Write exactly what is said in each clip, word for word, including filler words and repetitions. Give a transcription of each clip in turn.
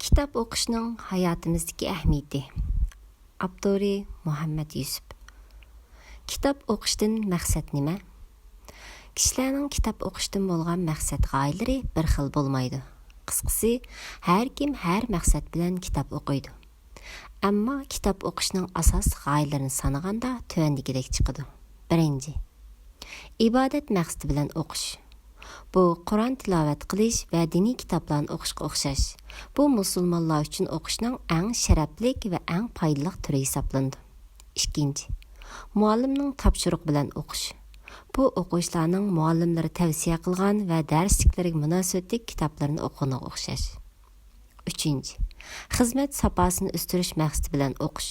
كىتاب ئوقۇشنىڭ ھاياتىمىزدىكى ئەھمىيىتى. ئاپتورى: مۇھەممەد يۈسۈپ. كىتاب ئوقۇشتىن مەقسەت نېمە؟ كىشىلەرنىڭ كىتاب ئوقۇشتىن بولغان مەقسەت غايىلىرى بىر خىل بولمايدۇ. قىسقىسى، ھەر كىم ھەر مەقسەت بىلەن كىتاب ئوقۇيدۇ. ئەمما كىتاب ئوقۇشنىڭ ئاساسلىق غايىلىرىنى سانىغاندا تۆۋەندىكىدەك چىقىدۇ. بىرىنچى، ئىبادەت مەقسىتى بىلەن ئوقۇش. بۇ قۇرئان تىلاۋەت قىلىش ۋە دىنىي كىتابلارنى ئوقۇشقا ئوخشاش. بۇ مۇسۇلمانلار ئۈچۈن ئوقۇشنىڭ ئەڭ شەرەپلىك ۋە ئەڭ پايدىلىق تۈرى ھېسابلىنىدۇ. ئىككىنچى، مۇئەللىمنىڭ تاپشۇرۇقى بىلەن ئوقۇش. بۇ ئوقۇغۇچىلارنىڭ مۇئەللىملىرى تەۋسىيە قىلغان ۋە دەرسلىكلىرىگە مۇناسىۋەتلىك كىتابلىرىنى ئوقۇغىنىغا ئوخشاش. ئۈچىنچى، خىزمەت ساپاسىنى ئۆستۈرۈش مەقسىتى بىلەن ئوقۇش.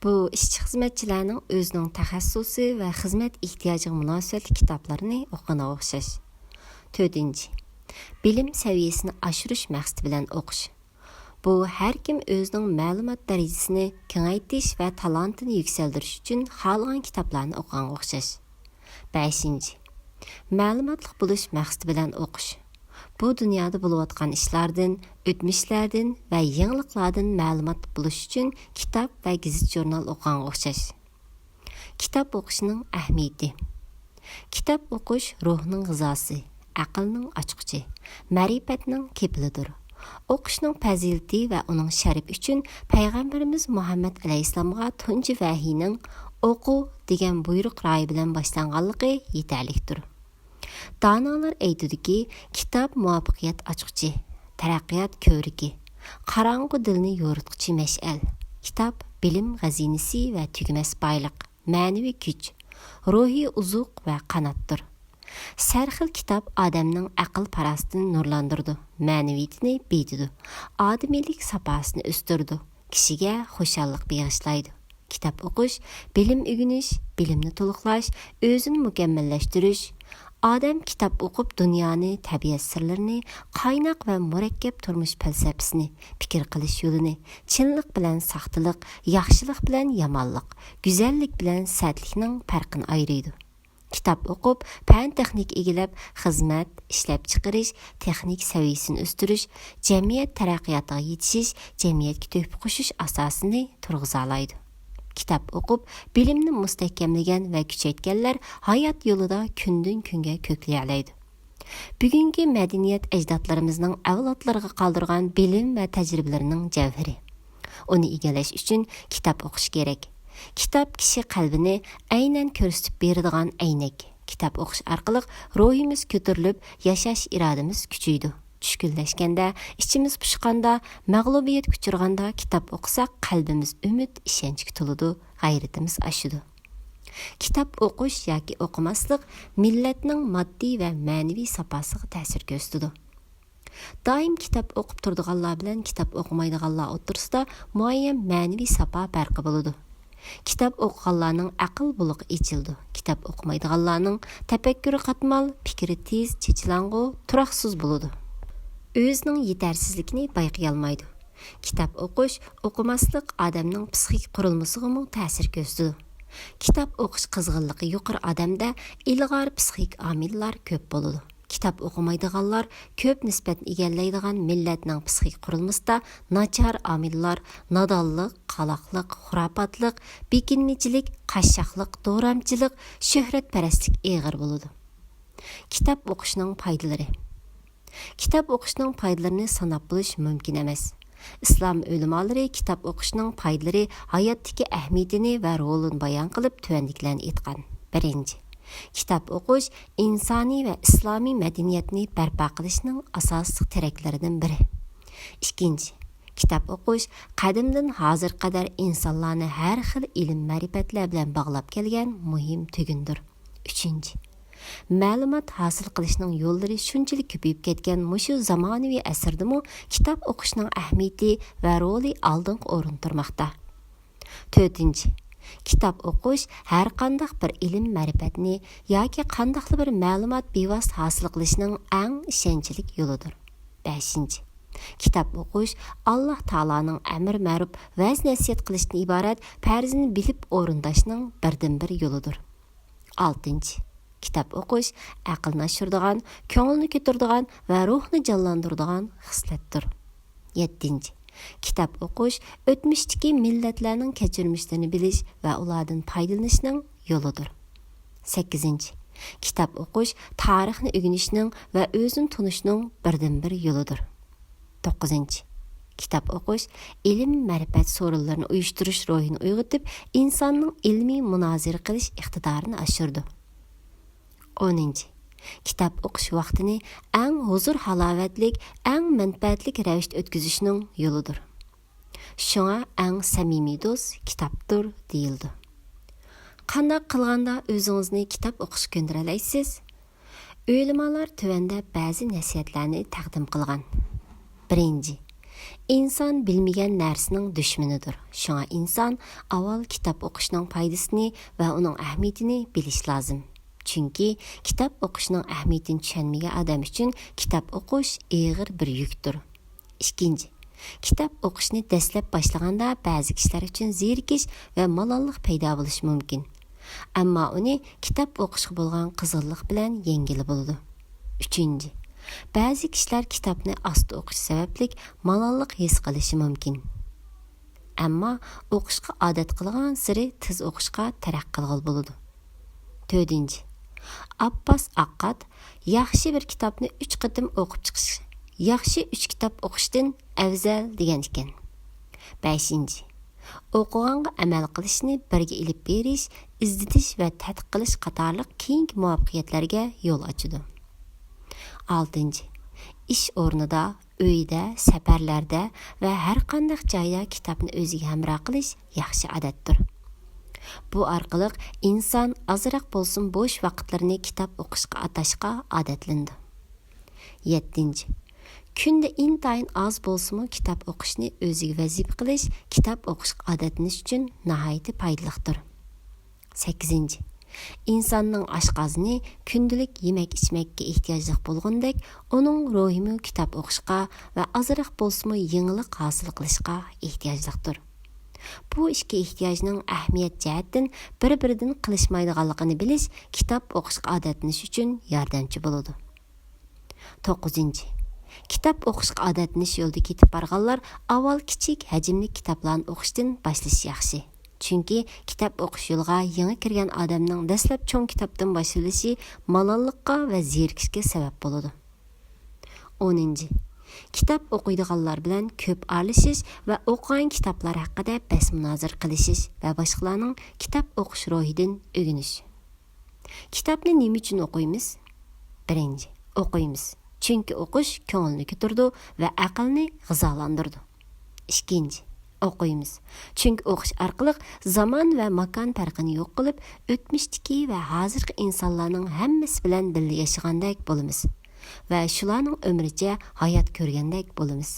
بۇ ئىشچى خىزمەتچىلەرنىڭ ئۆزىنىڭ تەخەسسۇسى ۋە خىزمەت ئېھتىياجىغا مۇناسىۋەتلىك كىتابلارنى ئوقۇغىنىغا ئوخشاش. تۆتىنچى، بىلىم سەۋىيەسىنى ئاشۇرۇش مەقسىتى بىلەن ئوقۇش. بۇ ھەر كىم ئۆزىنىڭ مەلۇمات دەرىجىسىنى كېڭەيتىش ۋە تالانتىنى يۈكسەلدۈرۈش ئۈچۈن خالىغان كىتابلارنى ئوقۇغانغا ئوخشاش. بەشىنچى، مەلۇماتلىق بولۇش مەقسىتى بىلەن ئوقۇش. بۇ دۇنيادا بولۇۋاتقان ئىشلاردىن، ئۆتمۈشلەردىن ۋە يېڭىلىقلاردىن مەلۇماتلىق بولۇش ئۈچۈن كىتاب ۋە گېزىت-ژۇرنال ئوقۇغانغا ئوخشاش. كىتاب ئوقۇشنىڭ ئەھمىيىتى. كىتاب ئوقۇش روھنىڭ غىزاسى، ئەقىلنىڭ ئاچقۇچى، مەرىپەتنىڭ كېپىلىدۇر. ئوقۇشنىڭ پەزىلىتى ۋە ئۇنىڭ شەرىپى ئۈچۈن پەيغەمبىرىمىز مۇھەممەد ئەلەيھىسسالامغا تۇنجى ۋەھىينىڭ «ئوقۇ» دېگەن بۇيرۇق رايى بىلەن باشلانغانلىقى يېتەرلىكتۇر. دانالار ئېيتىدۇكى، كىتاب مۇۋەپپەقىيەت ئاچقۇچى، تەرەققىيات كۆۋرۈكى، قاراڭغۇ دىلنى يورۇتقۇچى مەشئەل. كىتاب بىلىم خەزىنىسى ۋە تۈگىمەس بايلىق، مەنىۋى كۈچ، روھىي ئوزۇق ۋە قاناتتۇر. سەرخىل كىتاب ئادەمنىڭ ئەقىل-پاراسىتىنى نۇرلاندۇرىدۇ، مەنىۋىيىتىنى بېيىتىدۇ، ئادىمىيلىك ساپاسىنى ئۆستۈرىدۇ، كىشىگە خۇشاللىق بېغىشلايدۇ. كىتاب ئوقۇش، بىلىم ئۆگىنىش، بىلىمنى تولۇقلاش، ئۆزىنى مۇكەممەللەشتۈرۈش. ئادەم كىتاب ئوقۇپ، دۇنيانى، تەبىئەت سىرلىرىنى، قايناق ۋە مۇرەككەپ تۇرمۇش پەلسەپىسىنى، پىكىر قىلىش يولىنى، چىنلىق بىلەن ساختىلىق، ياخشىلىق بىلەن يامانلىق، گۈزەللىك بىلەن سەتلىكنىڭ پەرقىنى ئايرىيدۇ. كىتاب ئوقۇپ، پەن-تېخنىكا ئىگىلەپ، خىزمەت، ئىشلەپچىقىرىش، تېخنىكا سەۋىيەسىنى ئۆستۈرۈش، جەمئىيەت تەرەققىياتىغا يېتىشىش، جەمئىيەتكە تۆھپە قوشۇش ئاساسىنى تۇرغۇزالايدۇ. كىتاب ئوقۇپ، بىلىمنى مۇستەھكەملىگەن ۋە كۈچەيتكەنلەر ھايات يولىدا كۈندىن-كۈنگە كۆكلىيەلەيدۇ. بۈگۈنكى مەدەنىيەت ئەجدادلىرىمىزنىڭ ئەۋلادلىرىغا قالدۇرغان بىلىم ۋە تەجرىبىلىرىنىڭ جەۋھىرى. ئۇنى ئىگىلەش ئۈچۈن كىتاب ئوقۇش كېرەك. كىتاب كىشى قەلبىنى ئەينەن كۆرسىتىپ بېرىدىغان ئەينەك. كىتاب ئوقۇش ئارقىلىق روھىمىز كۆتۈرۈلۈپ، ياشاش ئىرادىمىز كۈچىيىدۇ. چۈشكۈنلەشكەندە، ئىچىمىز پۇشقاندا، مەغلۇبىيەتكە ئۇچرىغاندا كىتاب ئوقۇساق، قەلبىمىز ئۈمىد، ئىشەنچكە تولىدۇ، غەيرىتىمىز ئاشىدۇ. كىتاب ئوقۇش ياكى ئوقۇماسلىق مىللەتنىڭ ماددىي ۋە مەنىۋى ساپاسىغا تەسىر كۆرسىتىدۇ. دائىم كىتاب ئوقۇپ تۇرىدىغانلار بىلەن كىتاب ئوقۇمايدىغانلار ئوتتۇرىسىدا مۇئەييەن مەنىۋى ساپا پەرقى بولىدۇ. كىتاب ئوقۇغانلارنىڭ ئەقىل بۇلىقى ئېچىلىدۇ. كىتاب ئوقۇمايدىغانلارنىڭ تەپەككۇرى قاتمال، پىكرى تېز، چېچىلاڭغۇ، تۇراقسىز بولىدۇ. ئۆزىنىڭ يېتەرسىزلىكىنى بايقىيالمايدۇ. كىتاب ئوقۇش، ئوقۇماسلىق ئادەمنىڭ پسىخىك قۇرۇلمىسىغىمۇ تەسىر كۆرسىتىدۇ. كىتاب ئوقۇش قىزغىنلىقى يۇقىرى ئادەمدە ئىلغار پسىخىك ئامىللار كۆپ بولىدۇ. كىتاب ئوقۇمايدىغانلار كۆپ نىسبەتنى ئىگىلەيدىغان مىللەتنىڭ پسىخىك قۇرۇلمىسىدا ناچار ئامىللار، نادانلىق، قالاقلىق، خۇراپاتلىق، بېكىنمىچىلىك، قاششاقلىق، دورامچىلىق، شۆھرەتپەرەسلىك ئېغىر بولىدۇ. كىتاب ئوقۇشنىڭ پايدىلىرى. كىتاب ئوقۇشنىڭ پايدىلىرىنى ساناپ بولۇش مۇمكىن ئەمەس. ئىسلام ئۆلىمالىرى كىتاب ئوقۇشنىڭ پايدىلىرى، ھاياتتىكى ئەھمىيىتىنى ۋە رولىنى بايان قىلىپ، تۆۋەندىكىلەرنى ئېيتقان. بىرىنچى، كىتاب ئوقۇش ئىنسانىي ۋە ئىسلامىي مەدەنىيەتنى بەرپا قىلىشنىڭ ئاساسلىق تىرەكلىرىدىن بىرى. ئىككىنچى، كىتاب ئوقۇش قەدىمدىن ھازىرغا قەدەر ئىنسانلارنى ھەر خىل ئىلىم-مەرىپەتلەر بىلەن باغلاپ كەلگەن مۇھىم تۈگۈندۇر. ئۈچىنچى، مەلۇمات ھاسىل قىلىشنىڭ يوللىرى شۇنچىلىك كۆپىيىپ كەتكەن مۇشۇ زامانىۋى ئەسىردىمۇ كىتاب ئوقۇشنىڭ ئەھمىيىتى ۋە رولى ئالدىنقى ئورۇندا تۇرماقتا. تۆتىنچى، كىتاب ئوقۇش ھەر قانداق بىر ئىلىم-مەرىپەتنى ياكى قانداقلا بىر مەلۇمات بىۋاسىتە ھاسىل قىلىشنىڭ ئەڭ ئىشەنچلىك يولىدۇر. بەشىنچى، كىتاب ئوقۇش ئاللاھ تائالانىڭ ئەمر مەرۇپ، ۋەز نەسىھەت قىلىشتىن ئىبارەت پەرزىنى بىلىپ ئورۇنداشنىڭ بىردىنبىر يولىدۇر. ئالتىنچى، كىتاب ئوقۇش ئەقىلنى ئاشۇرىدىغان، كۆڭۈلنى كۆتۈرىدىغان ۋە روھنى جانلاندۇرىدىغان خىسلەتتۇر. يەتتىنچى، كىتاب ئوقۇش ئۆتمۈشتىكى مىللەتلەرنىڭ كەچۈرمىشلىرىنى بىلىش ۋە ئۇلاردىن پايدىلىنىشنىڭ يولىدۇر. سەككىزىنچى، كىتاب ئوقۇش تارىخنى ئۆگىنىشنىڭ ۋە ئۆزىنى تونۇشنىڭ بىردىنبىر يولىدۇر. توققۇزىنچى، كىتاب ئوقۇش ئىلىم-مەرىپەت سورۇنلىرىنى ئۇيۇشتۇرۇش روھىنى ئويغىتىپ، ئىنساننىڭ ئىلمىي مۇنازىرە قىلىش ئىقتىدارىنى ئاشۇرىدۇ. ئونىنچى، كىتاب ئوقۇش ۋاقتىنى ئەڭ ھۇزۇر-ھالاۋەتلىك، ئەڭ مەنپەئەتلىك رەۋىشتە ئۆتكۈزۈشنىڭ يولىدۇر. شۇڭا ئەڭ سەمىمىي دوست كىتابتۇر دېيىلىدۇ. قانداق قىلغاندا ئۆزىڭىزنى كىتاب ئوقۇشقا كۆندۈرەلەيسىز؟ ئۆلىمالار تۆۋەندە بەزى نەسىھەتلەرنى تەقدىم قىلغان. بىرىنچى، ئىنسان بىلمىگەن نەرسىنىڭ دۈشمىنىدۇر. شۇڭا ئىنسان ئاۋۋال كىتاب ئوقۇشنىڭ پايدىسىنى ۋە ئۇنىڭ ئەھمىيىتىنى بىلىشى لازىم. چۈنكى كىتاب ئوقۇشنىڭ ئەھمىيىتىنى چۈشەنمىگەن ئادەم ئۈچۈن كىتاب ئوقۇش ئېغىر بىر يۈكتۇر. ئىككىنچى، كىتاب ئوقۇشنى دەسلەپ باشلىغاندا بەزى كىشىلەر ئۈچۈن زېرىكىش ۋە مالاللىق پەيدا بولۇشى مۇمكىن. ئەمما ئۇنى كىتاب ئوقۇشقا بولغان قىزغىنلىق بىلەن يەڭگىلى بولىدۇ. ئۈچىنچى، بەزى كىشىلەر كىتابنى ئاستا ئوقۇش سەۋەبلىك مالاللىق ھېس قىلىشى مۇمكىن. ئەمما ئوقۇشقا ئادەت قىلغانسېرى تېز ئوقۇشقا تەرەققىي قىلغىلى بولىدۇ. تۆتىنچى، ئابباس ئاققات ياخشى بىر كىتابنى ئۈچ قېتىم ئوقۇپ چىقىش ياخشى ئۈچ كىتاب ئوقۇشتىن ئەۋزەل دېگەن ئىكەن. بەشىنچى، ئوقۇغانغا ئەمەل قىلىشنى بىرگە ئېلىپ بېرىش، ئىزدىتىش ۋە تەتقىق قىلىش قاتارلىق كېيىنكى مۇۋەپپەقىيەتلەرگە يول ئاچىدۇ. ئالتىنچى، ئىش ئورنىدا، ئۆيدە، سەپەرلەردە ۋە ھەرقانداق جايدا كىتابنى ئۆزىگە ھەمراھ قىلىش ياخشى ئادەتتۇر. بۇ ئارقىلىق ئىنسان ئازراق بولسىمۇ بوش ۋاقىتلىرىنى كىتاب ئوقۇشقا ئاتاشقا ئادەتلىنىدۇ. يەتتىنچى، كۈندە ئىنتايىن ئاز بولسىمۇ كىتاب ئوقۇشنى ئۆزىگە ۋەزىپە قىلىش كىتاب ئوقۇشقا ئادەتلىنىش ئۈچۈن ناھايىتى پايدىلىقتۇر. سەككىزىنچى، ئىنساننىڭ ئاشقازىنى كۈندىلىك يېمەك-ئىچمەككە ئېھتىياجلىق بولغىنىدەك، ئۇنىڭ روھىمۇ كىتاب ئوقۇشقا ۋە ئازراق بولسىمۇ يېڭىلىق ھاسىل قىلىشقا ئېھتىياجلىقتۇر. بۇ ئىككى ئېھتىياجنىڭ ئەھمىيەت جەھەتتىن بىر-بىرىدىن قېلىشمايدىغانلىقىنى بىلىش كىتاب ئوقۇشقا ئادەتلىنىش ئۈچۈن ياردەمچى بولىدۇ. توققۇزىنچى، كىتاب ئوقۇشقا ئادەتلىنىش يولىدا كېتىپ بارغانلار ئاۋۋال كىچىك ھەجىملىك كىتابلارنى ئوقۇشتىن باشلىشى ياخشى. چۈنكى كىتاب ئوقۇش يولىغا يېڭى كىرگەن ئادەمنىڭ دەسلەپ چوڭ كىتابتىن باشلىشى مالاللىققا ۋە زېرىكىشكە سەۋەب بولىدۇ. ئونىنچى، كىتاب ئوقۇيدىغانلار بىلەن كۆپ ئارىلىشىش ۋە ئوقۇغان كىتابلار ھەققىدە بەس-مۇنازىرە قىلىشىش ۋە باشقىلارنىڭ كىتاب ئوقۇش روھىدىن ئۆگىنىش. كىتابنى نېمە ئۈچۈن ئوقۇيمىز؟ بىرىنچى، ئوقۇيمىز، چۈنكى ئوقۇش كۆڭۈلنى كۆتۈرىدۇ ۋە ئەقىلنى غىزالاندۇرىدۇ. ئىككىنچى، ئوقۇيمىز، چۈنكى ئوقۇش ئارقىلىق زامان ۋە ماكان پەرقىنى يوق قىلىپ، ئۆتمۈشتىكى ۋە ھازىرقى ئىنسانلارنىڭ ھەممىسى بىلەن بىللە ياشىغاندەك بولىمىز ۋە شۇلارنىڭ ئۆمرىچە ھايات كۆرگەندەك بولىمىز.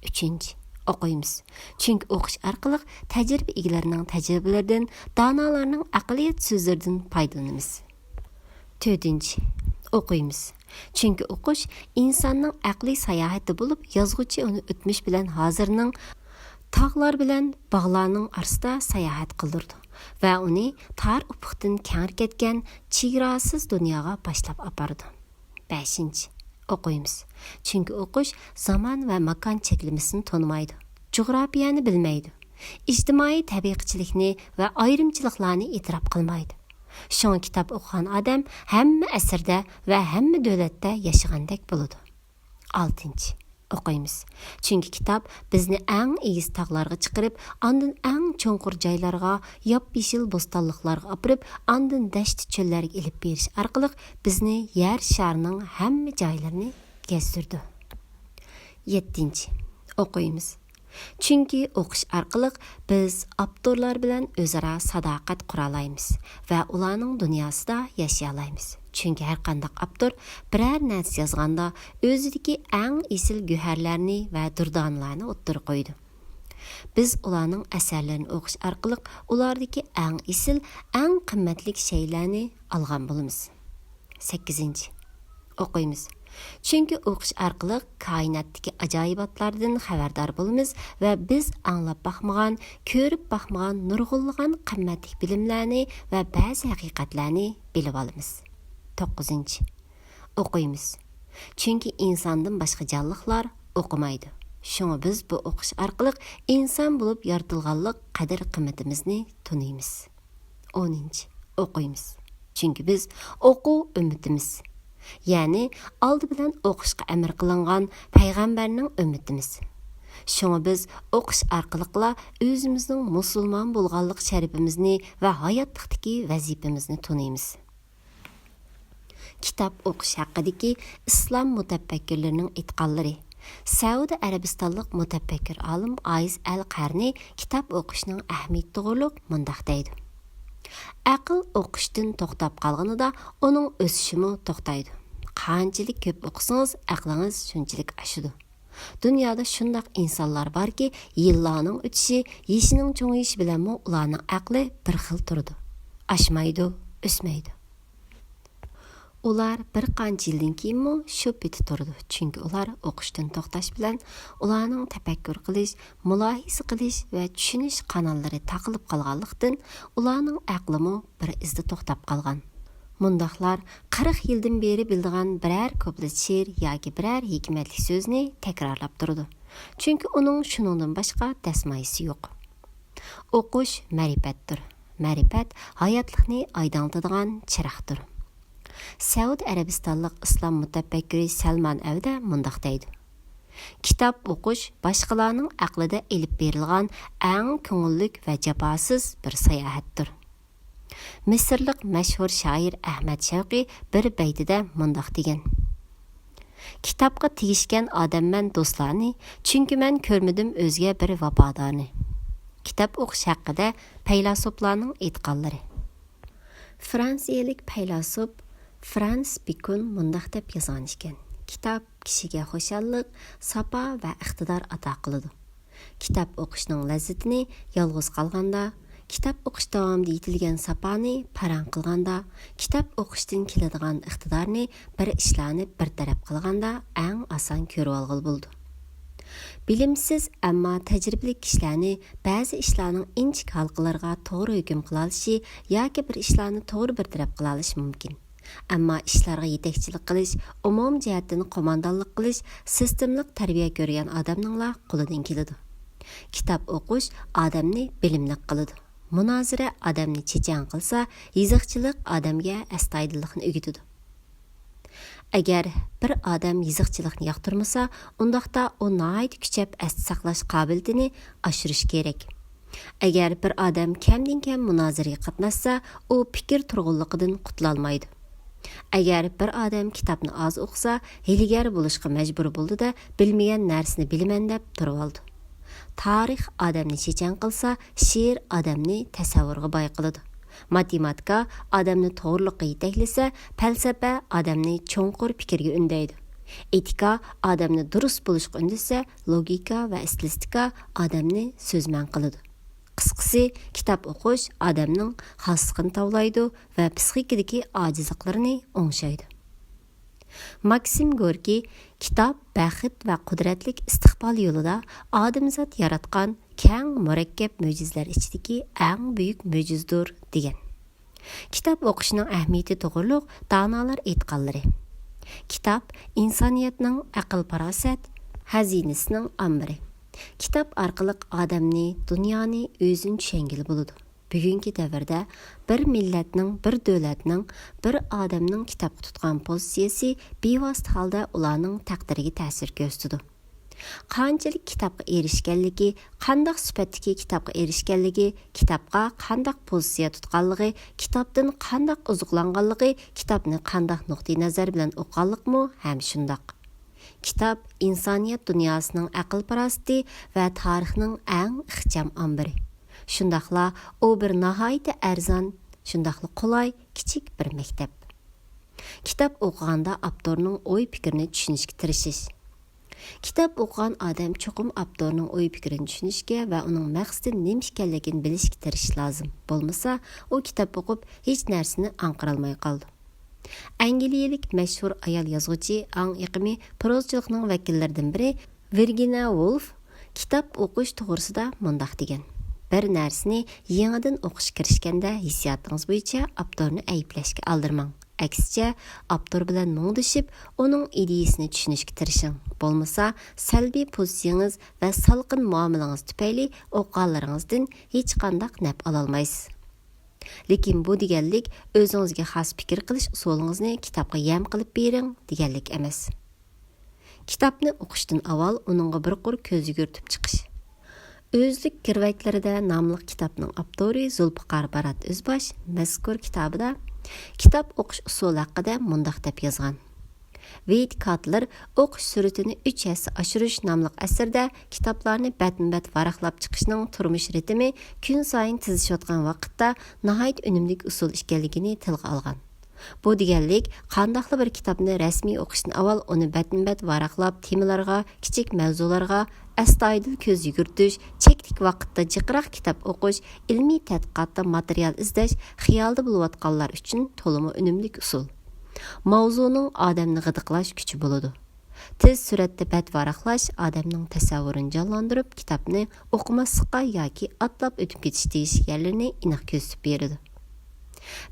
ئۈچىنچى، ئوقۇيمىز، چۈنكى ئوقۇش ئارقىلىق تەجرىبە ئىگىلىرىنىڭ تەجرىبىلىرىدىن، دانالارنىڭ ئەقلىيەت سۆزلىرىدىن پايدىلىنىمىز. تۆتىنچى، ئوقۇيمىز، چۈنكى ئوقۇش ئىنساننىڭ ئەقلىي ساياھىتى بولۇپ، يازغۇچى ئۇنى ئۆتمۈش بىلەن ھازىرنىڭ، تاغلار بىلەن باغلارنىڭ ئارىسىدا ساياھەت قىلدۇرىدۇ ۋە ئۇنى تار ئۇپۇقتىن كەڭرى كەتكەن چېگراسىز دۇنياغا باشلاپ ئاپىرىدۇ. بەشىنچى، ئوقۇيمىز، چۈنكى ئوقۇش زامان ۋە ماكان چەكلىمىسىنى تونۇمايدۇ، جۇغراپىيەنى بىلمەيدۇ، ئىجتىمائىي تەبىقىچىلىكنى ۋە ئايرىمچىلىقلارنى ئېتىراپ قىلمايدۇ. شۇڭا كىتاب ئوقۇغان ئادەم ھەممە ئەسىردە ۋە ھەممە دۆلەتتە ياشىغاندەك بولىدۇ. ئالتىنچى، ئوقۇيمىز، چۈنكى كىتاب بىزنى ئەڭ ئېگىز تاغلارغا چىقىرىپ، ئاندىن ئەڭ چوڭقۇر جايلارغا، ياپيېشىل بوستانلىقلارغا ئاپىرىپ، ئاندىن دەشت-چۆللەرگە ئېلىپ بېرىش ئارقىلىق بىزنى يەر شارىنىڭ ھەممە جايلىرىنى گەزدۈرىدۇ. يەتتىنچى، ئوقۇيمىز، چۈنكى ئوقۇش ئارقىلىق بىز ئاپتورلار بىلەن ئۆزئارا ساداقەت قۇرالايمىز ۋە ئۇلارنىڭ دۇنياسىدا ياشىيالايمىز. چۈنكى ھەرقانداق ئاپتور بىرەر نەرسە يازغاندا، ئۆزىدىكى ئەڭ ئېسىل گۆھەرلەرنى ۋە دۇردانىلارنى ئوتتۇرىغا قويىدۇ. بىز ئۇلارنىڭ ئەسەرلىرىنى ئوقۇش ئارقىلىق ئۇلاردىكى ئەڭ ئېسىل، ئەڭ قىممەتلىك شەيئىلەرنى ئالغان بولىمىز. سەككىزىنچى، ئوقۇيمىز. چۈنكى ئوقۇش ئارقىلىق كائىناتتىكى ئاجايىباتلاردىن خەۋەردار بولىمىز ۋە بىز ئاڭلاپ باقمىغان، كۆرۈپ باقمىغان نۇرغۇنلىغان قىممەتلىك بىلىملەرنى ۋە بەزى ھەقىقەتلەرنى بىلىۋالىمىز. توققۇزىنچى، ئوقۇيمىز. چۈنكى ئىنساندىن باشقا جانلىقلار ئوقۇمايدۇ. شۇڭا بىز بۇ ئوقۇش ئارقىلىق ئىنسان بولۇپ يارىتىلغانلىق قەدىر-قىممىتىمىزنى تونۇيمىز. ئونىنچى، ئوقۇيمىز. چۈنكى بىز ئوقۇ ئۈممىتىمىز. يەنى ئالدى بىلەن ئوقۇشقا ئەمر قىلىنغان پەيغەمبەرنىڭ ئۈممىتىمىز. شۇڭا بىز ئوقۇش ئارقىلىقلا ئۆزىمىزنىڭ مۇسۇلمان بولغانلىق شەرىپىمىزنى ۋە ھاياتلىقتىكى ۋەزىپىمىزنى تونۇيمىز. كىتاب ئوقۇش ھەققىدىكى ئىسلام مۇتەپەككۇرلىرىنىڭ ئېيتقانلىرى. سەئۇدى ئەرەبىستانلىق مۇتەپەككۇر ئالىم ئايز ئەل قەرنى كىتاب ئوقۇشنىڭ ئەھمىيىتى توغرۇلۇق مۇنداق دەيدۇ: ئەقىل ئوقۇشتىن توختاپ قالغىنىدا، ئۇنىڭ ئۆسۈشىمۇ توختايدۇ. قانچىلىك كۆپ ئوقۇسىڭىز، ئەقلىڭىز شۇنچىلىك ئاشىدۇ. دۇنيادا شۇنداق ئىنسانلار باركى، يىللارنىڭ ئۆتۈشى، يېشىنىڭ چوڭىيىشى بىلەنمۇ ئۇلارنىڭ ئەقلى بىر خىل تۇرىدۇ. ئاشمايدۇ، ئۆسمەيدۇ. ئۇلار بىر قانچە يىلدىن كېيىنمۇ شۇ پېتى تۇرىدۇ، چۈنكى ئۇلار ئوقۇشتىن توختاش بىلەن ئۇلارنىڭ تەپەككۇر قىلىش، مۇلاھىزە قىلىش ۋە چۈشىنىش قاناللىرى تاقىلىپ قالغانلىقتىن، ئۇلارنىڭ ئەقلىمۇ بىر ئىزدا توختاپ قالغان. مۇنداقلار قىرىق يىلدىن بېرى بىلىدىغان بىرەر كۇپلېت شېئىر ياكى بىرەر ھېكمەتلىك سۆزنى تەكرارلاپ تۇرىدۇ، چۈنكى ئۇنىڭ شۇنىڭدىن باشقا دەسمايىسى يوق. ئوقۇش مەرىپەتتۇر. مەرىپەت ھاياتلىقنى ئايدىڭلىتىدىغان چىراغدۇر. سەئۇدى ئەرەبىستانلىق ئىسلام مۇتەپەككۇرى سەلمان ئەۋدە مۇنداق دەيدۇ: كىتاب ئوقۇش باشقىلارنىڭ ئەقلىدە ئېلىپ بېرىلغان ئەڭ كۆڭۈللۈك ۋە جاپاسىز بىر ساياھەتتۇر. مىسىرلىق مەشھۇر شائىر ئەھمەد شەۋقى بىر بەيتىدە مۇنداق دېگەن: كىتابقا تېگىشكەن ئادەممەن دوستلارنى، چۈنكى مەن كۆرمىدىم ئۆزگە بىر ۋاپادارنى. كىتاب ئوقۇش ھەققىدە پەيلاسوپلارنىڭ ئېيتقانلىرى. فرانسىيەلىك پەيلاسوپ فرانس بېكون مۇنداق دەپ يازغان ئىكەن: كىتاب كىشىگە خۇشاللىق، ساپا ۋە ئىقتىدار ئاتا قىلىدۇ. كىتاب ئوقۇشنىڭ لەززىتىنى يالغۇز قالغاندا، كىتاب ئوقۇش داۋامىدا يېتىلگەن ساپانى پاراڭ قىلغاندا، كىتاب ئوقۇشتىن كېلىدىغان ئىقتىدارنى بىر ئىشلارنى بىر تەرەپ قىلغاندا ئەڭ ئاسان كۆرۈۋالغىلى بولىدۇ. بىلىمسىز، ئەمما تەجرىبىلىك كىشىلەرنى بەزى ئىشلارنىڭ ئىنچىكە ھالقىلىرىغا توغرا ھۆكۈم قىلالىشى ياكى بىر ئىشلارنى توغرا بىر تەرەپ قىلالىشى مۇمكىن. ئەمما ئىشلارغا يېتەكچىلىك قىلىش، ئومۇمىي جەھەتتىن قوماندانلىق قىلىش، سىستېمىلىق تەربىيە كۆرگەن ئادەمنىڭلا قولىدىن كېلىدۇ. كىتاب ئوقۇش ئادەمنى بىلىملىك قىلىدۇ. مۇنازىرە ئادەمنى چېچەڭ قىلسا، يېزىقچىلىق ئادەمگە ئەستايىدىللىقنى ئۆگىتىدۇ. ئەگەر بىر ئادەم يېزىقچىلىقنى ياقتۇرمىسا، ئۇنداقتا ئۇ ناھايىتى كۈچەپ ئەستە ساقلاش قابىلىيىتىنى ئاشۇرۇشى كېرەك. ئەگەر بىر ئادەم كەمدىن كەم مۇنازىرىگە قاتناشسا، ئۇ پىكىر تۇرغۇنلۇقىدىن قۇتۇلالمايدۇ. ئەگەر بىر ئادەم كىتابنى ئاز ئوقۇسا، ھىيلىگەر بولۇشقا مەجبۇر بولىدۇ-دە، بىلمىگەن نەرسىنى بىلىمەن دەپ تۇرۇۋالىدۇ. تارىخ ئادەمنى چېچەن قىلسا، شېئىر ئادەمنى تەسەۋۋۇرغا باي قىلىدۇ. ماتېماتىكا ئادەمنى توغرىلىققا يېتەكلىسە، پەلسەپە ئادەمنى چوڭقۇر پىكىرگە ئۈندەيدۇ. ئېتىكا ئادەمنى دۇرۇس بولۇشقا ئۈندىسە، لوگىكا ۋە ئىستىلىستىكا ئادەمنى سۆزمەن قىلىدۇ. قىسقىسى، كىتاب ئوقۇش ئادەمنىڭ خاسلىقىنى تاۋلايدۇ ۋە پسىخىكىدىكى ئاجىزلىقلىرىنى ئوڭشايدۇ. ماكسىم گوركىي: كىتاب بەخت ۋە قۇدرەتلىك ئىستىقبال يولىدا ئادەمزات ياراتقان كەڭ مۇرەككەپ مۆجىزىلەر ئىچىدىكى ئەڭ بۈيۈك مۆجىزىدۇر، دېگەن. كىتاب ئوقۇشنىڭ ئەھمىيىتى توغرۇلۇق دانالار ئېيتقانلىرى. كىتاب ئىنسانىيەتنىڭ ئەقىل-پاراسەت خەزىنىسىنىڭ ئامبىرى. كىتاب ئارقىلىق ئادەمنى، دۇنيانى، ئۆزىنى چۈشەنگىلى بولىدۇ. بۈگۈنكى دەۋردە بىر مىللەتنىڭ، بىر دۆلەتنىڭ، بىر ئادەمنىڭ كىتابقا تۇتقان پوزىتسىيىسى بىۋاسىتە ھالدا ئۇلارنىڭ تەقدىرىگە تەسىر كۆرسىتىدۇ. قانچىلىك كىتابقا ئېرىشكەنلىكى، قانداق سۈپەتتىكى كىتابقا ئېرىشكەنلىكى، كىتابقا قانداق پوزىتسىيە تۇتقانلىقى، كىتابتىن قانداق ئوزۇقلانغانلىقى، كىتابنى قانداق نۇقتىئىنەزەر بىلەن ئوقۇغانلىقىمۇ ھەم شۇنداق. كىتاب ئىنسانىيەت دۇنياسىنىڭ ئەقىل-پاراسىتى ۋە تارىخنىڭ ئەڭ ئىخچام ئامبىرى. شۇنداقلا ئۇ بىر ناھايىتى ئەرزان، شۇنداقلا قولاي، كىچىك بىر مەكتەپ. كىتاب ئوقۇغاندا ئاپتورنىڭ ئوي-پىكرىنى چۈشىنىشكە تىرىشىش. كىتاب ئوقۇغان ئادەم چوقۇم ئاپتورنىڭ ئوي-پىكرىنى چۈشىنىشكە ۋە ئۇنىڭ مەقسىتى نېمە ئىكەنلىكىنى بىلىشكە تىرىشىشى لازىم. بولمىسا، ئۇ كىتاب ئوقۇپ ھېچ نەرسىنى ئاڭقىرالماي قالىدۇ. ئەنگلىيەلىك مەشھۇر ئايال يازغۇچى، ئاڭ ئېقىمى پروزىچىلىقنىڭ ۋەكىللىرىدىن بىرى ۋىرگىنىيا ۋولف كىتاب ئوقۇش توغرىسىدا مۇنداق دېگەن: بىر نەرسىنى يېڭىدىن ئوقۇشقا كىرىشكەندە، ھېسسىياتىڭىز بويىچە ئاپتورنى ئەيىبلەشكە ئالدىرىماڭ. ئەكسىچە، ئاپتور بىلەن مۇڭدىشىپ، ئۇنىڭ ئىدىيىسىنى چۈشىنىشكە تىرىشىڭ. بولمىسا، سەلبىي پوزىتسىيىڭىز ۋە سالقىن مۇئامىلىڭىز تۈپەيلى ئوقۇغانلىرىڭىزدىن ھېچقانداق نەپ ئالالمايسىز. لېكىن بۇ دېگەنلىك ئۆزىڭىزگە خاس پىكىر قىلىش ئۇسۇلىڭىزنى كىتابقا يەم قىلىپ بېرىڭ دېگەنلىك ئەمەس. كىتابنى ئوقۇشتىن ئاۋۋال ئۇنىڭغا بىر قۇر كۆز يۈگۈرتۈپ چىقىش. ئۆزلۈك گىرۋەكلىرىدە ناملىق كىتابنىڭ ئاپتورى زۇلپىقار بارات ئۆزباش مەزكۇر كىتابىدا كىتاب ئوقۇش ئۇسۇلى ھەققىدە مۇنداق دەپ يازغان: ۋېيت كاتلېر ئوقۇش سۈرئىتىنى ئۈچ ھەسسە ئاشۇرۇش ناملىق ئەسىرىدە كىتابلارنى بەتمۇ-بەت ۋاراقلاپ چىقىشنىڭ تۇرمۇش رىتىمى كۈنسايىن تېزلىشىۋاتقان ۋاقىتتا ناھايىتى ئۈنۈملۈك ئۇسۇل ئىكەنلىكىنى تىلغا ئالغان. بۇ دېگەنلىك، قانداقلا بىر كىتابنى رەسمىي ئوقۇشتىن ئاۋۋال ئۇنى بەتمۇ-بەت ۋاراقلاپ، تېمىلارغا، كىچىك مەۋزۇلارغا ئەستايىدىل كۆز يۈگۈرتۈش، چەكلىك ۋاقىتتا جىقراق كىتاب ئوقۇش، ئىلمىي تەتقىقاتتا ماتېرىيال ئىزدەش خىيالىدا بولۇۋاتقانلار ئۈچۈن تولىمۇ ئۈنۈملۈك ئۇسۇل. ماۋزۇنىڭ ئادەمنى غىدىقلاش كۈچى بولىدۇ. تېز سۈرئەتتە بەت ۋاراقلاش ئادەمنىڭ تەسەۋۋۇرىنى جانلاندۇرۇپ، كىتابنى ئوقۇماسلىققا ياكى ئاتلاپ ئۆتۈپ كېتىش دېگىش يەرلىرىنى ئېنىق كۆرسىتىپ بېرىدۇ.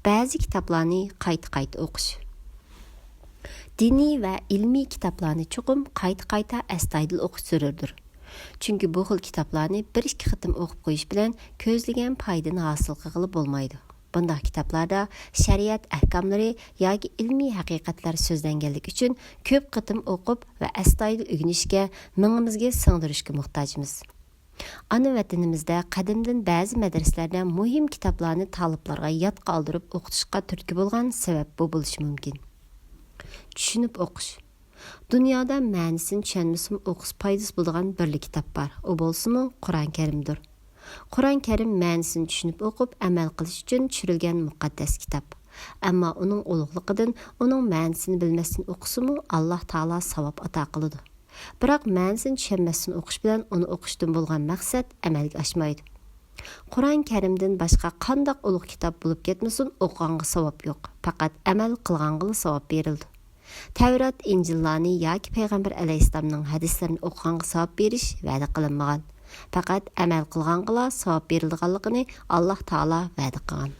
بەزى كىتابلارنى قايتا-قايتا ئوقۇش. دىنىي ۋە ئىلمىي كىتابلارنى چوقۇم قايتا-قايتا ئەستايىدىل ئوقۇش زۆرۈردۇر. چۈنكى بۇ خىل كىتابلارنى بىر-ئىككى قېتىم ئوقۇپ قويۇش بىلەن كۆزلىگەن پايدىنى ھاسىل قىلغىلى بولمايدۇ. بۇنداق كىتابلاردا شەرىئەت ئەھكاملىرى ياكى ئىلمىي ھەقىقەتلەر سۆزلەنگەنلىكى ئۈچۈن كۆپ قېتىم ئوقۇپ ۋە ئەستايىدىل ئۆگىنىشكە، مېڭىمىزگە سىڭدۈرۈشكە موھتاجمىز. ئانا ۋەتىنىمىزدە قەدىمدىن بەزى مەدرىسىلەردە مۇھىم كىتابلارنى تالىپلارغا يادقا ئالدۇرۇپ ئوقۇتۇشقا تۈرتكە بولغان سەۋەب بۇ بولۇشى مۇمكىن. چۈشىنىپ ئوقۇش. دۇنيادا مەنىسىنى چۈشەنمىسىمۇ ئوقۇسا پايدىسى بولىدىغان بىرلا كىتاب بار. ئۇ بولسىمۇ قۇرئان كەرىمدۇر. قۇرئان كەرىم مەنىسىنى چۈشىنىپ ئوقۇپ ئەمەل قىلىش ئۈچۈن چۈشۈرۈلگەن مۇقەددەس كىتاب. ئەمما ئۇنىڭ ئۇلۇغلۇقىدىن ئۇنىڭ مەنىسىنى بىلمەستىن ئوقۇسىمۇ ئاللاھ تائالا ساۋاب ئاتا قىلىدۇ. بىراق مەنىسىنى چۈشەنمەستىن ئوقۇش بىلەن ئۇنى ئوقۇشتىن بولغان مەقسەت ئەمەلگە ئاشمايدۇ. قۇرئان كەرىمدىن باشقا قانداق ئۇلۇغ كىتاب بولۇپ كەتمىسۇن، ئوقۇغانغا ساۋاب يوق، پەقەت ئەمەل قىلغانغىلا ساۋاب بېرىلىدۇ. تەۋرات، ئىنجىللارنى ياكى پەيغەمبەر ئەلەيھىسسالامنىڭ ھەدىسلىرىنى ئوقۇغانغا ساۋاب بېرىش ۋەدە قىلىنمىغان. پەقەت ئەمەل قىلغانغىلا ساۋاب بېرىلىدىغانلىقىنى ئاللاھ تائالا ۋەدە قىلغان.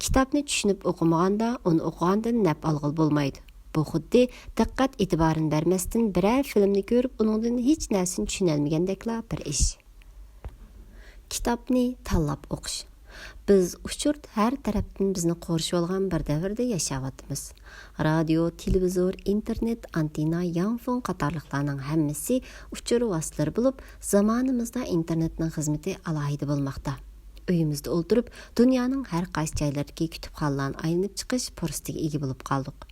كىتابنى چۈشىنىپ ئوقۇمىغاندا، ئۇنى ئوقۇغاندىن نەپ ئالغىلى بولمايدۇ. بۇ خۇددى دىققەت ئېتىبارىنى بەرمەستىن بىرەر فىلىمنى كۆرۈپ، ئۇنىڭدىن ھېچ نەرسىنى چۈشىنەلمىگەندەكلا بىر ئىش. كىتابنى تاللاپ ئوقۇش. بىز ئۇچۇر ھەر تەرەپتىن بىزنى قورشىۋالغان بىر دەۋردە ياشاۋاتىمىز. رادىيو، تېلېۋىزور، ئىنتېرنېت، ئانتېننا، يانفون قاتارلىقلارنىڭ ھەممىسى ئۇچۇر ۋاسىتىلىرى بولۇپ، زامانىمىزدا ئىنتېرنېتنىڭ خىزمىتى ئالاھىدە بولماقتا. ئۆيىمىزدە ئولتۇرۇپ، دۇنيانىڭ ھەر قايسى جايلىرىدىكى كۇتۇپخانىلارنى ئايلىنىپ چىقىش پۇرسىتىگە ئىگە بولۇپ قالدۇق.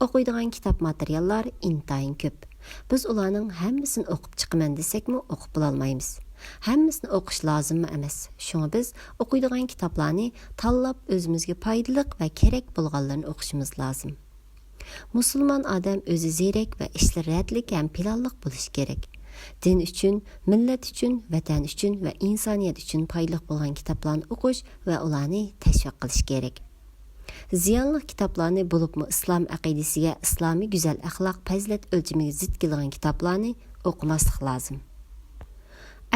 ئوقۇيدىغان كىتاب ماتېرىياللار ئىنتايىن كۆپ. بىز ئۇلارنىڭ ھەممىسىنى ئوقۇپ چىقىمەن دېسەكمۇ ئوقۇپ بولالمايمىز. ھەممىسىنى ئوقۇش لازىممۇ ئەمەس. شۇڭا بىز ئوقۇيدىغان كىتابلارنى تاللاپ ئۆزىمىزگە پايدىلىق ۋە كېرەك بولغانلىرىنى ئوقۇشىمىز لازىم. مۇسۇلمان ئادەم ئۆزى زېرەك ۋە ئىشلىرى رەتلىك ھەم پىلانلىق بولۇشى كېرەك. دىن ئۈچۈن، مىللەت ئۈچۈن، ۋەتەن ئۈچۈن ۋە ئىنسانىيەت ئۈچۈن پايدىلىق بولغان كىتابلارنى ئوقۇش ۋە ئۇلارنى تەشۋىق قىلىش كېرەك. زىيانلىق كىتابلارنى، بولۇپمۇ ئىسلام ئەقىدىسىگە، ئىسلامىي گۈزەل ئەخلاق پەزىلەت ئۆلچىمىگە زىت كېلىدىغان كىتابلارنى ئوقۇماسلىق لازىم.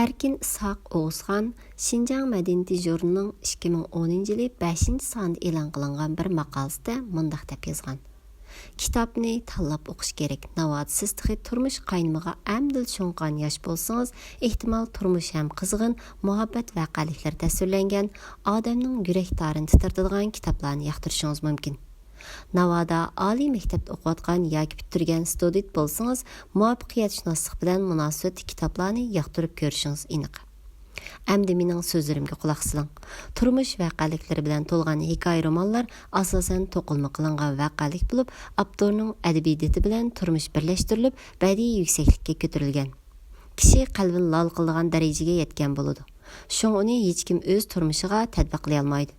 ئەركىن ئىسھاق ئوغۇزخان شىنجاڭ مەدەنىيىتى ژۇرنىلىنىڭ ئىككى مىڭ ئونىنچى يىلى بەشىنچى سانىدا ئېلان قىلىنغان بىر ماقالىسىدە مۇنداق دەپ يازغان: كىتابنى تاللاپ ئوقۇش كېرەك. ناۋادا سىز تېخى تۇرمۇش قاينىمىغا ئەمدىلا شۇڭغۇغان ياش بولسىڭىز، ئېھتىمال تۇرمۇش ھەم قىزغىن مۇھەببەت ۋەقەلىكلىرى تەسۋىرلەنگەن، ئادەمنىڭ يۈرەك تارىنى تىترىتىدىغان كىتابلارنى ياقتۇرۇشىڭىز مۇمكىن. ناۋادا ئالىي مەكتەپتە ئوقۇۋاتقان ياكى پۈتتۈرگەن ستۇدېنت بولسىڭىز، مۇۋەپپەقىيەتشۇناسلىق بىلەن مۇناسىۋەتلىك كىتابلارنى ياقتۇرۇپ كۆرۈشىڭىز ئېنىق. ئەمدى مېنىڭ سۆزلىرىمگە قۇلاق سېلىڭ. تۇرمۇش ۋەقەلىكلىرى بىلەن تولغان ھېكايە رومانلار ئاساسەن توقۇلما قىلىنغان ۋەقەلىك بولۇپ، ئاپتورنىڭ ئەدەبىي دىتى بىلەن تۇرمۇش بىرلەشتۈرۈلۈپ، بەدىئىي يۈكسەكلىككە كۆتۈرۈلگەن. كىشى قەلبىنى لال قىلىدىغان دەرىجىگە يەتكەن بولىدۇ. شۇڭا ئۇنى ھېچكىم ئۆز تۇرمۇشىغا تەتبىقلىيالمايدۇ.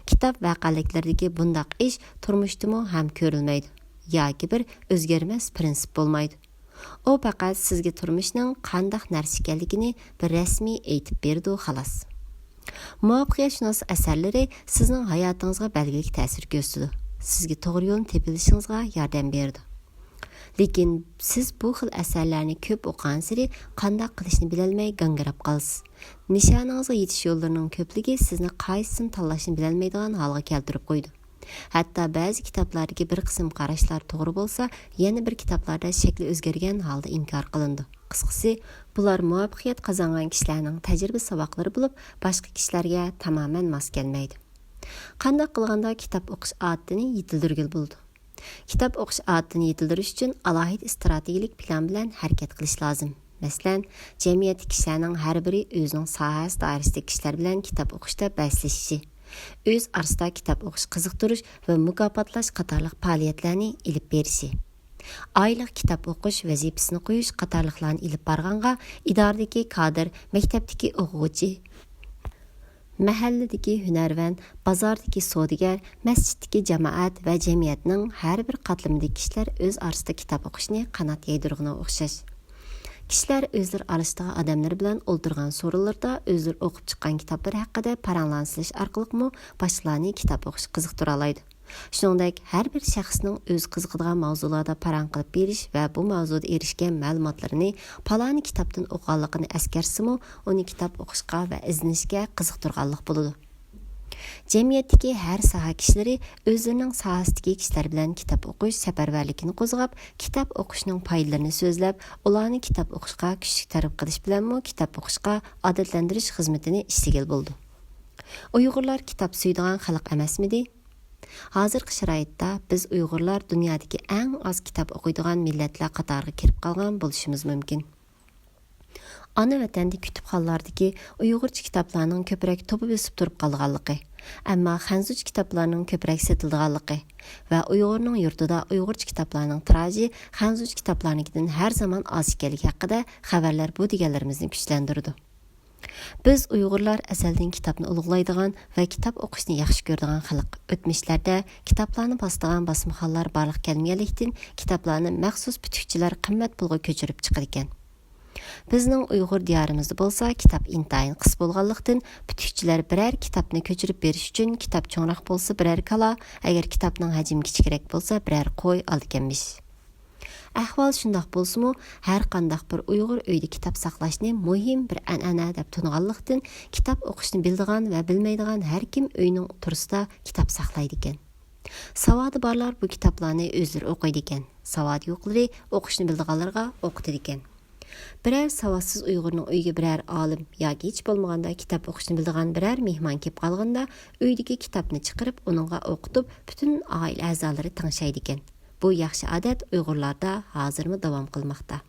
كىتاب ۋەقەلىكلىرىدىكى بۇنداق ئىش تۇرمۇشتىمۇ ھەم كۆرۈلمەيدۇ ياكى بىر ئۆزگەرمەس پىرىنسىپ بولمايدۇ. ئۇ پەقەت سىزگە تۇرمۇشنىڭ قانداق نەرسە ئىكەنلىكىنى بىر رەسمىي ئېيتىپ بېرىدۇ، خالاس. مۇۋەپپەقىيەتشۇناس ئەسەرلىرى سىزنىڭ ھاياتىڭىزغا بەلگىلىك تەسىر كۆرسىتىدۇ، سىزگە توغرا يولنى تېپىۋېلىشىڭىزغا ياردەم بېرىدۇ. لېكىن سىز بۇ خىل ئەسەرلەرنى كۆپ ئوقۇغانسېرى قانداق قىلىشنى بىلەلمەي گاڭگىراپ قالىسىز. نىشانىڭىزغا يېتىش يوللىرىنىڭ كۆپلۈكى سىزنى قايسىسىنى تاللاشنى بىلەلمەيدىغان ھالغا كەلتۈرۈپ قويىدۇ. ھەتتا بەزى كىتابلاردىكى بىر قىسىم قاراشلار توغرا بولسا، يەنە بىر كىتابلاردا شەكلى ئۆزگەرگەن ھالدا ئىنكار قىلىنىدۇ. قىسقىسى، بۇلار مۇۋەپپەقىيەت قازانغان كىشىلەرنىڭ تەجرىبە ساۋاقلىرى بولۇپ، باشقا كىشىلەرگە تامامەن ماس كەلمەيدۇ. قانداق قىلغاندا كىتاب ئوقۇش ئادىتىنى يېتىلدۈرگىلى بولىدۇ؟ كىتاب ئوقۇش ئادىتىنى يېتىلدۈرۈش ئۈچۈن ئالاھىدە ئىستراتېگىيەلىك پىلان بىلەن ھەرىكەت قىلىش لازىم. مەسىلەن، جەمئىيەتتىكى كىشىلەرنىڭ ھەر بىرى ئۆزىنىڭ ساھەسى دائىرىسىدىكى كىشىلەر بىلەن كىتاب ئوقۇشتا بەسلىشىشى، ئۆز ئارىسىدا كىتاب ئوقۇش قىزىقتۇرۇش ۋە مۇكاپاتلاش قاتارلىق پائالىيەتلەرنى ئېلىپ بېرىشى، ئايلىق كىتاب ئوقۇش ۋەزىپىسىنى قويۇش قاتارلىقلارنى ئېلىپ بارغانغا، ئىدارىدىكى كادىر، مەكتەپتىكى ئوقۇغۇچى، مەھەللىدىكى ھۈنەرۋەن، بازاردىكى سودىگەر، مەسچىتتىكى جامائەت ۋە جەمئىيەتنىڭ ھەر بىر قاتلىمىدىكى كىشىلەر ئۆز ئارىسىدا كىتاب ئوقۇشنى قانات يايدۇرغىنىغا ئوخشاش. كىشىلەر ئۆزلىرى ئارىسىدىكى ئادەملىرى بىلەن ئولتۇرغان سورۇنلىرىدا ئۆزلىرى ئوقۇپ چىققان كىتابلىرى ھەققىدە پاراڭلار سېلىش ئارقىلىقمۇ باشقىلارنى كىتاب ئوقۇشقا قىزىقتۇرالايدۇ. شۇنىڭدەك، ھەر بىر شەخسنىڭ ئۆزى قىزىقىدىغان ماۋزۇلاردا پاراڭ قىلىپ بېرىش ۋە بۇ ماۋزۇدا ئېرىشكەن مەلۇماتلىرىنى پالانى كىتابتىن ئوقۇغانلىقىنى ئەسكەرتسىمۇ، ئۇنى كىتاب ئوقۇشقا ۋە ئىزدىنىشكە قىزىقتۇرغانلىق بولىدۇ. جەمئىيەتتىكى ھەر ساھە كىشىلىرى ئۆزلىرىنىڭ ساھەسىدىكى كىشىلەر بىلەن كىتاب ئوقۇش سەپەرۋەرلىكىنى قوزغاپ، كىتاب ئوقۇشنىڭ پايدىلىرىنى سۆزلەپ، ئۇلارنى كىتاب ئوقۇشقا كۈچلۈك تەرغىب قىلىش بىلەنمۇ كىتاب ئوقۇشقا ئادەتلەندۈرۈش خىزمىتىنى ئىشلىگىلى بولىدۇ. ئۇيغۇرلار كىتاب سۆيىدىغان خەلق ئەمەسمىدى؟ ھازىرقى شارائىتتا بىز ئۇيغۇرلار دۇنيادىكى ئەڭ ئاز كىتاب ئوقۇيدىغان مىللەتلەر قاتارىغا كىرىپ قالغان بولۇشىمىز مۇمكىن. ئانا ۋەتەندىكى كۇتۇپخانىلاردىكى ئۇيغۇرچە كىتابلارنىڭ كۆپرەك توپا بېسىپ تۇرۇپ قالىدىغانلىقى، ئەمما خەنزۇچە كىتابلارنىڭ كۆپرەك سېتىلىدىغانلىقى ۋە ئۇيغۇرنىڭ يۇرتىدا ئۇيغۇرچە كىتابلارنىڭ تىراژى خەنزۇچە كىتابلارنىڭكىدىن ھەر زامان ئاز ئىكەنلىكى ھەققىدە خەۋەرلەر بۇ دېگەنلىرىمىزنى كۈچلەندۈرىدۇ. بىز ئۇيغۇرلار ئەزەلدىن كىتابنى ئۇلۇغلايدىغان ۋە كىتاب ئوقۇشنى ياخشى كۆرىدىغان خەلق. ئۆتمۈشلەردە كىتابلارنى باسىدىغان باسمىخانىلار بارلىققا كەلمىگەنلىكتىن، كىتابلارنى مەخسۇس پۈتۈكچىلەر قىممەت پۇلغا كۆچۈرۈپ چىقىدىكەن. بىزنىڭ ئۇيغۇر دىيارىمىزدا بولسا كىتاب ئىنتايىن قىس بولغانلىقتىن، پۈتۈكچىلەر بىرەر كىتابنى كۆچۈرۈپ بېرىش ئۈچۈن كىتاب چوڭراق بولسا بىرەر كالا، ئەگەر كىتابنىڭ ھەجمى كىچىكرەك بولسا بىرەر قوي ئالىدىكەنمىش. ئەھۋال شۇنداق بولسىمۇ، ھەر قانداق بىر ئۇيغۇر ئۆيدە كىتاب ساقلاشنى مۇھىم بىر ئەنئەنە دەپ تونۇغانلىقتىن، كىتاب ئوقۇشنى بىلىدىغان ۋە بىلمەيدىغان ھەر كىم ئۆينىڭ تورىسىدا كىتاب ساقلايدىكەن. ساۋادى بارلار بۇ كىتابلارنى ئۆزلىرى ئوقۇيدىكەن. ساۋادى يوقلىرى ئوقۇشنى بىلىدىغانلارغا ئوقۇتىدىكەن. بىرەر ساۋاتسىز ئۇيغۇرنىڭ ئۆيىگە بىرەر ئالىم ياكى ھېچ بولمىغاندا كىتاب ئوقۇشنى بىلىدىغان بىرەر مېھمان كېلىپ قالغاندا، ئۆيدىكى كىتابنى چىقىرىپ، ئۇنىڭغا ئوقۇتۇپ، پۈتۈن ئائىلە ئەزالىرى تىڭشايدىكەن. بۇ ياخشى ئادەت ئۇيغۇرلاردا ھازىرمۇ داۋام قىلماقتا.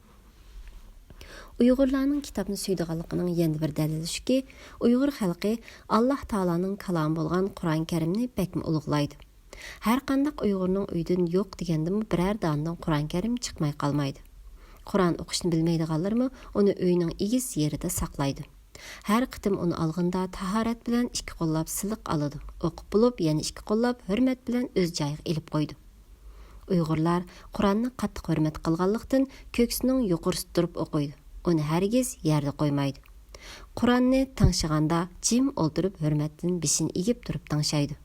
ئۇيغۇرلارنىڭ كىتابنى سۆيىدىغانلىقىنىڭ يەنە بىر دەلىلى شۇكى، ئۇيغۇر خەلقى ئاللاھ تائالانىڭ كالامى بولغان قۇرئان كەرىمنى بەكمۇ ئۇلۇغلايدۇ. ھەر قانداق ئۇيغۇرنىڭ ئۆيىدىن يوق دېگەندىمۇ بىرەر دانىدىن قۇرئان كەرىم چىقماي قالمايدۇ. قۇرئان ئوقۇشنى بىلمەيدىغانلىرىمۇ ئۇنى ئۆيىنىڭ ئېگىز يېرىدە ساقلايدۇ. ھەر قېتىم ئۇنى ئالغىنىدا تاھارەت بىلەن ئىككى قوللاپ سىلىق ئالىدۇ. ئوقۇپ بولۇپ يەنە ئىككى قوللاپ ھۆرمەت بىلەن ئۆز جايىغا ئېلىپ قويىدۇ. ئۇيغۇرلار قۇرئاننى قاتتىق ھۆرمەت قىلغانلىقتىن، كۆكسىنىڭ يۇقىرىسىدا تۇرۇپ ئوقۇيدۇ. ئۇنى ھەرگىز يەردە قويمايدۇ. قۇرئاننى تىڭشىغاندا جىم ئولتۇرۇپ، ھۆرمەتتىن بېشىنى ئېگىپ تۇرۇپ تىڭشايدۇ.